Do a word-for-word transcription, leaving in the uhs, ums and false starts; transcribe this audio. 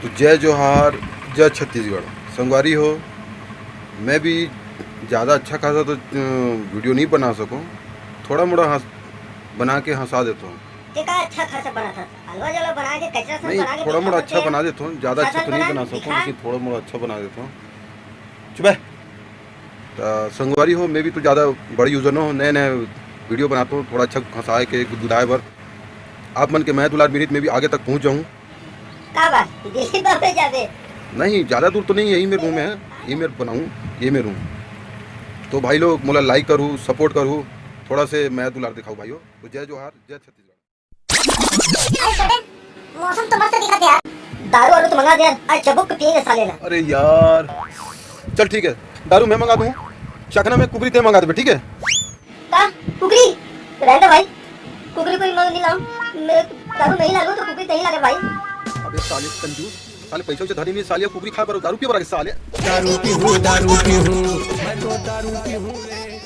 तो जय जोहार, जय छत्तीसगढ़। संगवारी हो, मैं भी ज़्यादा अच्छा खासा तो, अ, वीडियो नहीं बना सकूँ, थोड़ा मोड़ा हंस, बना के हंसा देता हूँ। ते का अच्छा खासा बना था? हलवा जला बना के, कचरा सब नहीं, बना के थोड़ा मोड़ा दिखा अच्छा सकते हैं। बना देता हूँ, ज़्यादा अच्छा अच्छा तो नहीं बना बना सकूँ, दिखा। लेकिन थोड़ा मोड़ा अच्छा बना देता हूँ। चुप है। त संगवारी हो, मैं भी तो ज़्यादा बड़े यूजर न हो, नए नए वीडियो बनाता हूँ, थोड़ा अच्छा हंसाए के, गुदगुदाए बर। आप मन के मया दुलार मिली त मैं भी आगे तक पहुँच जाऊँ। का बात, दिल्ली बॉम्बे जाबे? नहीं, ज़्यादा दूर तो नहीं, यही मेरे रूम है, ये मेरे बनाऊँ, ये मेरे रूम। तो भाई लोग, मोला लाइक करू, सपोर्ट करू, थोड़ा से मया दुलार दिखाओ भाई हो। तो जय जोहार, जय छत्तीसगढ़। अरे छोटे, मौसम तो मस्त दिखत हे यार। दारू वारू तो मंगा दे यार, आज चबुक के पियेंगे साले ला। अरे यार, चल ठीक है, दारू मैं मंगा दूँ, चखना में कुकरी ते मंगा देबे, ठीक है? का? कुकरी? रहने दे भाई, कुकरी कोई मंग नहीं लाऊं, मैं दारू नहीं लागू तो कुकरी नहीं लागे भाई। अबे साले कंजूस, साले पैसा वैसा धरे नहीं, साले कुकरी खा पर दारू पिए बर आगे साले। दारू पीहूँ, दारू पीहूँ, मैं तो दारू पीहूँ रे।